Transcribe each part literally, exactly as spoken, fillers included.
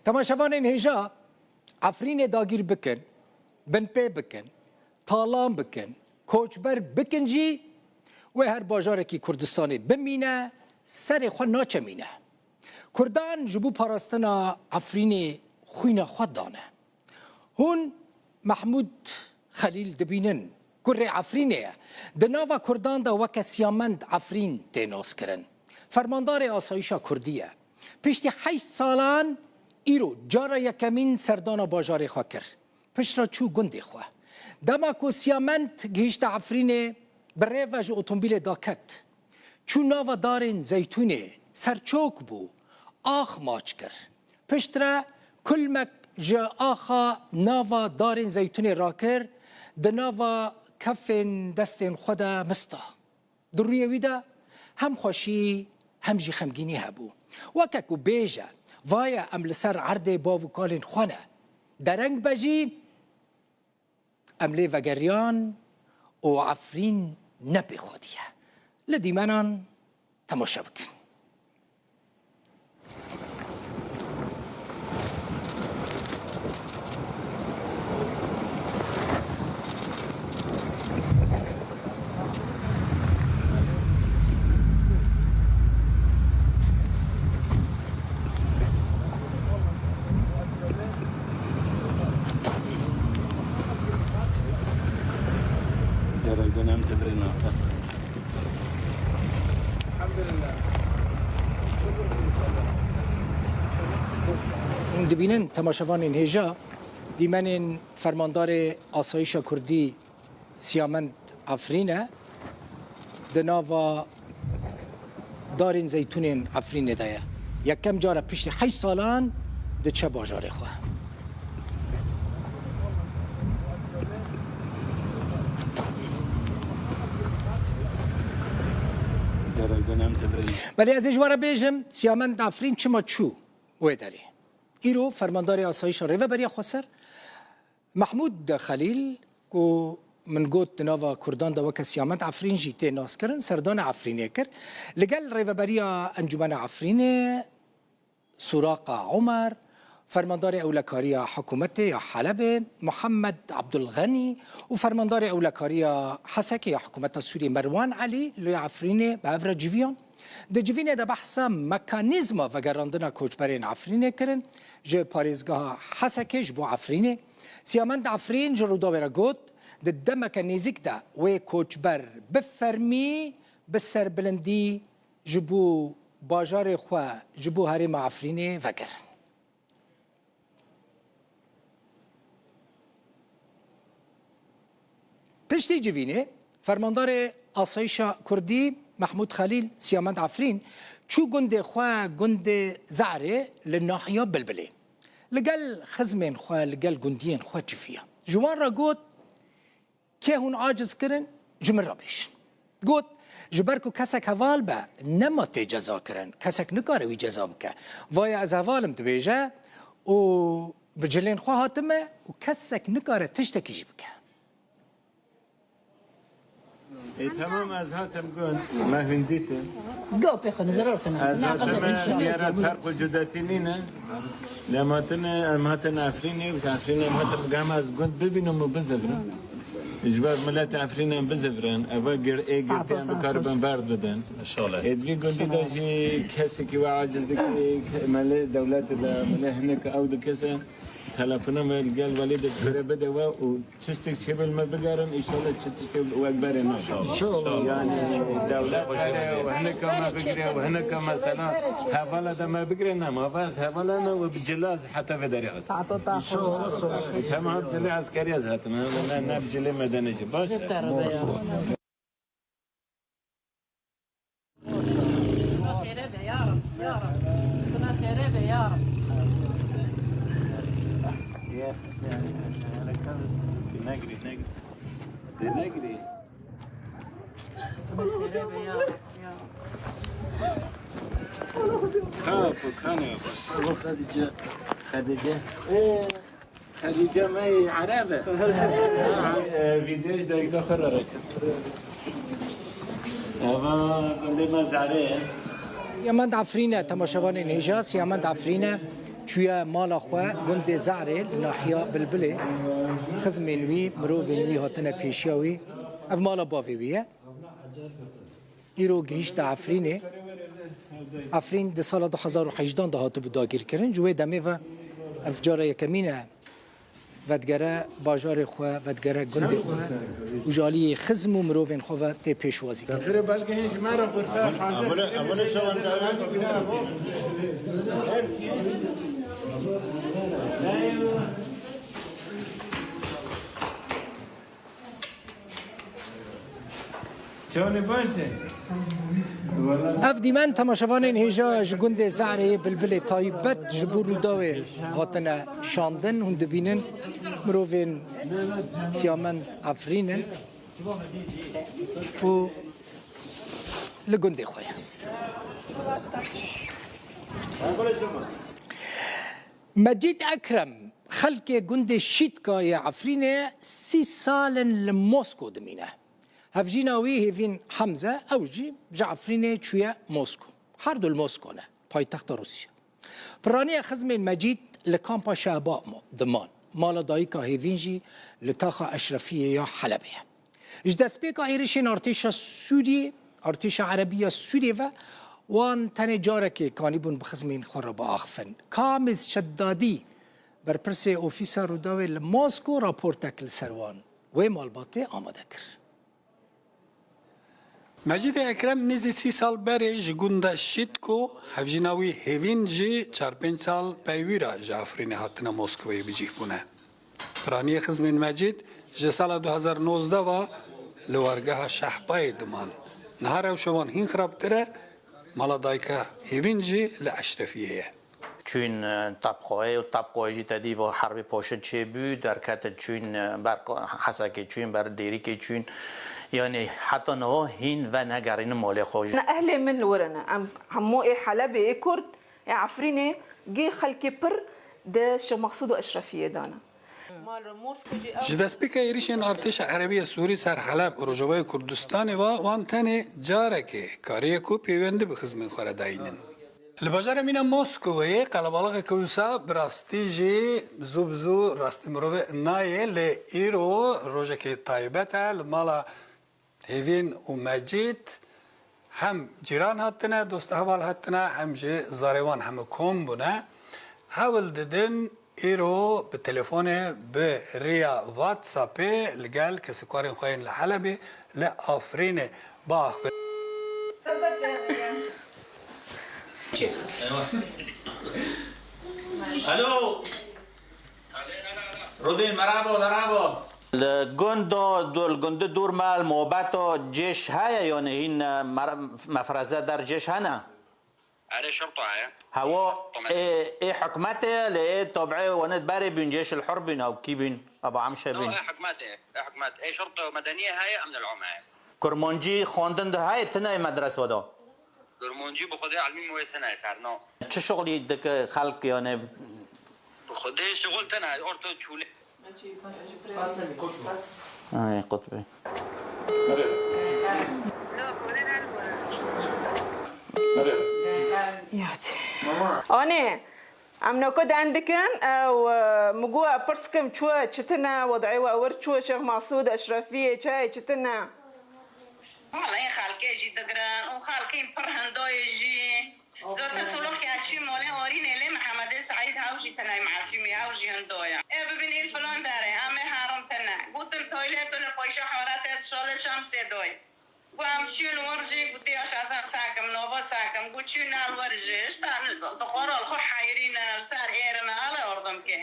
Temaşevanên hêja, Efrînê dagîr bikin, binpê bikin, talan bikin, koçber bikin jî, wê her bajarekî Kurdistanê bimîne, serê xwe naçemîne. Kurdan ji bo parastina Efrînê xwîna xwe dane. Hûn Mehmûd Xelîl dibînin, kurê Efrînê ye. Di nava Kurdan de weke Siyamend Efrîn tê naskirin. Fermandarê asayîşa Kurdî ye. Piştî heşt salan îro cara yekemîn serdana bajarê xwe kir. Piştre çû gundê xwe. Dema ku Siyamend gihîşte Efrînê, bi rê ve ji otomobîlê daket. Çû nava darên zeytûnê, serçok bû, ax maç kir. Piştre kulmek ji axa nava darên zeytûnê rakir, di nava kefên destên xwe de mista. Di rûyê wî de hem xweşî, hem jî xemgînî hebû. Weke ku bêje, vaye em li ser erdê bav û kalên xwe ne. Dereng be jî, em lê vegeriyan û Efrîn ne pê xwedî ye. Li dîmenan temaşe bikin. Gerek dönem zibrên nafta. Hûn dibînin temaşevanên hêja, dîmenên Fermandarê Asayîşa Kurdî Siyamend Efrîn e, di nava darên zeytûnên Efrînê de ye. Yekem cara piştî heşt salan diçe bajarê xwe. Gerek dönem zibrên. Belê ez ê ji we re bêjim, Siyamend Efrîn çima çû wê derê. Îro fermandarê asayîşa Rêveberiya Xweser, Mehmûd Xelîl, ku min got di nava Kurdan de weke Siyamend Efrîn jî tê naskirin, serdana Efrînê kir. Li gel Rêveberiya Encûmena Efrînê, Suraqa Omer, Fermandarê Ewlekariya Hikûmetê ya Helebê, Muhammed Abdulxenî û Fermandarê Ewlekariya Hesekê ya Hikûmeta Sûriyê, Merwan Elî, li Efrînê bi hev re civiyan. Di civînê de behsa mekanîzma vegerandina koçberên Efrînê kirin, ji parêzgeha Hesekê ji bo Efrînê. Siyamend Efrîn ji Rûdawê re got, di demeke nêzîk de wê koçber bi fermî, bi serbilindî ji bo bajarê xwe, ji bo herêma Efrînê vegerin. Piştî civînê, Fermandarê Asayîşa Kurdî Mehmûd Xelîl Siyamend Efrîn çû gundê xwe, gundê Ze'rê li nahiya Bilbilê. Li gel xizmên xwe, li gel gundiyên xwe çiviya. Ji wan re got, Kê hûn aciz kirin, ji min re bêjin. Got, ji ber ku kesek heval be, nema tê ceza kirin. Kesek nikare wî ceza bike. Vaye ez hevalim dibêje û bi cilên xwe hatime û kesek nikare tiştekî jî bike. Ê, temam, ez hatim gund, me hûn dîtin. Gopê xwe, zeror tune. Ez hatime, niyara ferq û cudetî nîne. Lê em hatine, em hatin Efrînê, bi Efrînê em hatin, gama ez gund bibînim û bizivrim. Ji ber milet Efrînê em bizivrin, eva gir-, ê girtî em bikaribin berd bidin. Ê, di vî gundî de jî kesekî we aciz dikî, ke-, me lê dewletê de, me lê hinek ew dikese, telefona me li gel welî de dikare bide we û Tiştek çêbe li me bigerin, înşallah çi tiştek wek berê nabe. Înşallah. Yani dewlet here û hineka me bigire û hineka mesela hevala de me bigire, ne ma ez hevala ne û bi cila ez heta vê derê hatim. Înşallah. Tamam, cilê eskerî ez hatim. Ne, ne bi cilê medenî jî. Baş. Xêre be ya Rab, ya Rab. Xêre be ya Rab. Negri, negri. Negri. Xêre be ya Rab, ya Rab. Ka, bu ka ne yapar? Bu Hadice. Hadice. Ee. Xedîce me yê Ereb e. E, vîdyoyê ji dayika xwe re rakin. Eva gundê me Zerê ye. Siyamend Efrîn e, temaşevanên hêja, Siyamend Efrîn e. Çûye mala xwe gundê Ze'rê li nahiya Bilbilê. Xizmên wî, mirovên wî hatine pêşiya wî. Ev mala bavê wî ye. Îro gihîşte Efrînê. Efrîn di sala du hezar û hejdan de hatibû dagîrkirin. Ji wê demê ve ev cara yekemîn e vedigere bajarê xwe, vedigere gundê xwe û ji aliyê xizm û mirovên xwe ve tê pêşwazîkirin. Bire belgehên ji me re xurfe hazir. Çawanê baş e? Wala Ev dîmen temaşevanên hêja ji gundê Ze'rê yê Bilbilê taybet ji bo Rûdawê hatine şandin. Hûn dibînin mirovên siyamend Efrîn in û li gundê xwe ye. Mecîd Ekrem, xelkê gundê Şîtka yê Efrînê sî sal in li Mosko dimîne. Hevjîna wî Hêvîn Hemze, ew jî ji Efrînê çûye Mosko. Her du li Mosko ne, paytexta Rûsya. Piraniya xizmên Mecîd li kampa Şehba ma-, diman. Mala dayika Hêvîn jî li taxa Eşrefiyê ya Helebê ye. Ji destpêka êrişên artêşa Sûriyê, artêşa Erebî ya Sûriyê ve, wan tenê carekê kanîbûn bi xizmên xwe re biaxifin. Kamiz Şeddadî, berpirsê Ofîsa Rûdawê li Mosko, raportek li ser wan wê malbatê amade kir. Mecîdê Ekrem nêzî sî sal berê ji gunda Şîtko, hevjîna wî Hêvîn jî çar pênc sal pey wî re ji Efrînê hatine Moskovayê bi cih bûne. Piraniyê xizmên Mecîd ji sala du hezar nozdeh ve li wargeha Şehbayê diman. Niha rewşa wan hîn xirabtir e, mala dayika Hêvîn jî li Eşrefiyê ye. Çûn, e, Tapqoyê û Tapqoyê jî tedî va herbê poşin çêbû, derketin çûn, e, ber Hesekê çûn, ber Dêrikê çûn. Yanî heta niha hîn venegerînin malê xwe. Ehlê min li wir in. Em hemû ê Helebê, ê Kurd, ê Efrînê, gê xelkê pir di Şêx Mexsûd û Eşrefiyê de ne. Ji destpêka êrişên artêşa Erebî ya Sûrî ser Heleb û Rojavayê Kurdistanê ve wan tenê carekê kariye ku pêwendî bi xizmên xwe re dayînin. Li bajarê mîna Moskovayê qelebalixeke wisa bi rastî jî zû bi zû rastî mirovê nayê, lê îro rojekê taybet e. Li mala Hêvîn û Mecîd hem cîran hatine, dost heval hatine, hem jî zarê wan hemû kom bûne. Hewl didin îro bi telefonê bi riya WhatsAppê li gel kesekwarên xwe yên li Helebê, li Afrînê biaxivin. Alo. Rodên, merhaba, merhaba. Li gundo, li gundi dûr me, li mobeta cêş heye, yanî hîn, e, mer-, mefreze der cêş hene? Erê, şerto heye. Hewa, ê, ê hikûmetê ye, lê ê tabiê wanê berê bûn, cêş li hur bûn, ew kî bûn, Eba Emşe bûn. No, ê hikûmetê, ê hikûmet. Ê şerto medeniyê heye, emn el-am heye. Kurmancî xwendin di heye, tine yê medrese de? Kurmancî bi xwedê elmî wê tine ser, no. Çi şixulî dike xelk, yanî? Bi xwedê şixul tine, orto çûlê. Ay, qutbê. Yat. Anê, em noko den dikin, ew, e, min got, e, pirs kim çû, çi tine, wed'ê we wir çû, Şêx Mesûd, Eşrefiyê, çayê çi tine? Wele xelkê jî digirin û xelkên pir hindayê jî. Zaten soloxkê ez çûm malê Arînê lê Mihemedê Seîd hew jî tine, Mesûmê hew jî hinda ye. Ê bibin ê filan derê, em ê herin tine. Gotin toylet li Payşa Hewra te şalê şem sê doy. Got em çûn wir jî, gotê ya şazan sakim, nava sakim, got çûn al wir jî. Îşte nizam, fuqara li xwe heyrîne, li ser êrine, hele ordimkê.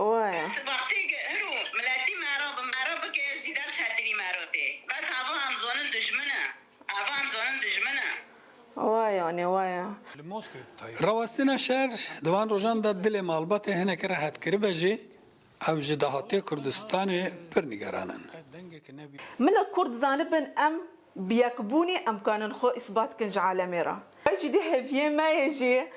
Waya. Wextî hiro miletî mera bi mera bike, zîde bi çetinî mera tê. Bes hava em zonin dijmin e. Hava em zonin dijmin e. Waya, ne waya. Rawestina şer di van rojan de dilê malbatê hinekî rehet kiribe jî, ew ji dahatê Kurdistanê pir nigeran in. Min e Kurd zanibin em Bi yekbûnê em kanin xwe îsbat kin ji alemê re. Ev jî dê heviyê me ye jî,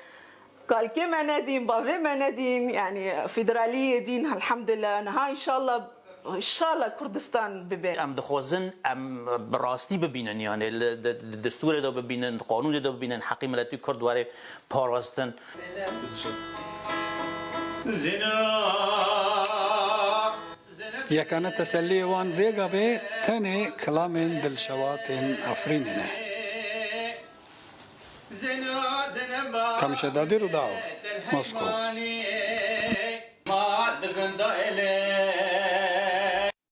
kalkê me nedîn, bavê me nedîn, yanî federaliyê dîn, elhamdulillah. Niha înşallah, înşallah Kurdistan bibe. Em dixwazin em bi rastî bibînin, yanî li, di, di destûrê de bibînin, di qanûnê de bibînin, heqî miletî Kurd were parastin. Yekane teselliyê wan vê gavê tenê kilamên Dilşewatên Efrînê ne. Kamîşe Dadî, Rûdaw, Moskow.